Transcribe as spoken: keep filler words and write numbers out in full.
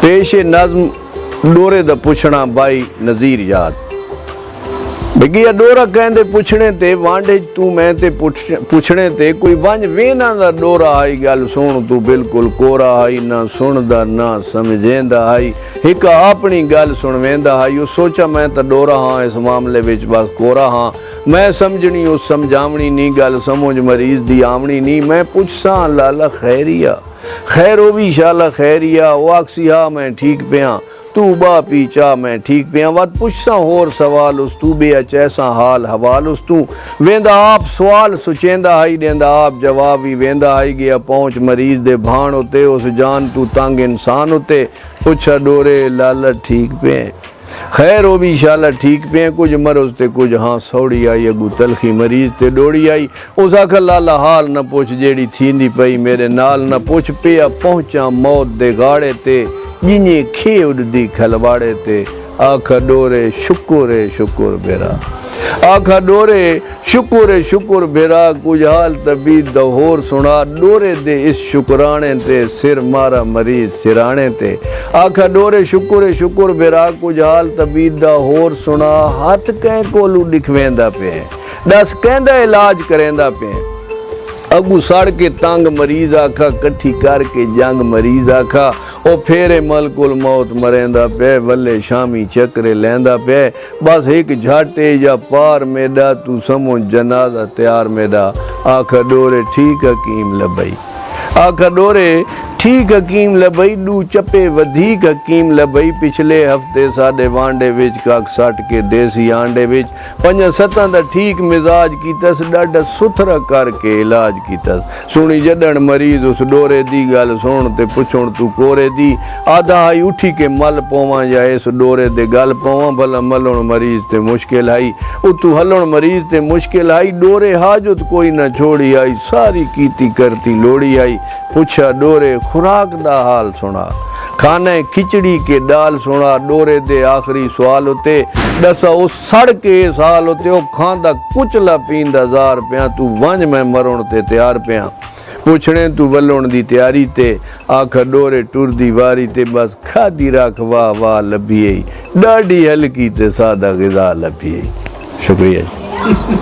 پیش نظم ڈورے دا پچھنا بائی نذیر یاد۔ بگیا ڈورا کہندے پچھنے تے وانڈ اچ توں میں تے پچھ- پچھنے تے کوئی ونج وینا دا ڈورا ہائی گل سن توں بالکل کورا ہائی نہ سندا نہ سمجھیندا ہائی ہک اپنی گل سنویندا ہائی او سوچا میں تاں ڈورا ہاں اس معاملے وچ بس کورا ہاں میں سمجھنی اس سمجھاونی نی گل سمجھ مریض دی آونی نی میں پچھساں لالا خیریا خیر او وی شالا خیریا او آکھسی ہا میں ٹھیک پیاں توں ابا پی چا میں ٹھیک پیاں وت پچھساں ہور سوال اس توں بے اچیساں حال حوال اس توں ویندا آپ سوال سچیندا ہائی ڈیندا آپ جواب وی ویندا ہائی گیا پہنچ مریض دے بھان اتے اس جان توں تنگ انسان اتے پچھا ڈورے لالہ ٹھیک پیں خیر او وی شالا ٹھیک پیں کجھ مرض تے کجھ ہاں سوڑی آئی اگوں تلخی مریض تے ڈوڑی آئی اس آکھا لالا حال نہ پچھ جیڑھی تھیندی پئی میڈے نال نہ پچھ پیا پہنچاں موت دے غاڑے تے جنجھیں کھے اڈدی کھلواڑے تے آکھا ڈورے شکر اے شکر بھرا آکھا ڈورے شکر اے شکر بھرا کجھ حال طبیب دا ہور سنا ڈورے دے اس شکرانے تے سر مارا مریض سرانے تے آکھا ڈورے شکر اے شکر بھرا کجھ حال طبیب دا ہور سنا ہتھ کہیں کولوں ڈکھویندا پئیں ڈس کیندا علاج کریندا پئیں اگوں سڑ کے تنگ مریض آکھا کٹھی کر کے جنگ مریض آکھا او پھیرے ملک الموت مریندا پئے ولے شامی چکرے لیندا پئے بس ہک جھٹ اے یا پار میڈا توں سمجھ جنازہ تیار میڈا آکھا ڈورے ٹھیک حکیم لبئی آکھا ڈورے ٹھیک حکیم لبئی ڈو چپے ودھیک حکیم لبئی پچھلے ہفتے ساڈے وانڈے وچ کک سٹ کے دیسی آنڈے وچ پنجاں ستاں دا ٹھیک مزاج کیتس ڈاڈھا ستھرا کر کے علاج کیتس سنڑی جڈنڑ مریض اس ڈورے دی گل سنڑ تے پچھنڑ توں کورے دی آدھا ہائی اٹھی کے مل پوواں یا ایس ڈورے دے گل پوواں بھلا ملنڑ مریض تے مشکل ہائی اتوں ہلنڑ مریض تے مشکل ہائی ڈورے حاجت کوئی نہ چھوڑی ہائی ساری کیتی کرتی لوڑی ہائی پچھا ڈورے خوراک دا حال سنڑا کھانئیں کھچڑی کے ڈال سنڑا ڈورے دے آخری سوال اتے ڈسا او سڑ کے اے سال اتے او کھاندا کچلا پیندا زار پیاں توں ونج میں مرنڑ تے تیار پیاں پچھنڑیں توں ولنڑ دی تیاری تے آکھ ڈورے ٹردی واری تے بس کھادی رکھ واہ واہ لبھی ائی ڈاڈھی ہلکی تے سادہ غذا لبھی ائی شکریہ جی۔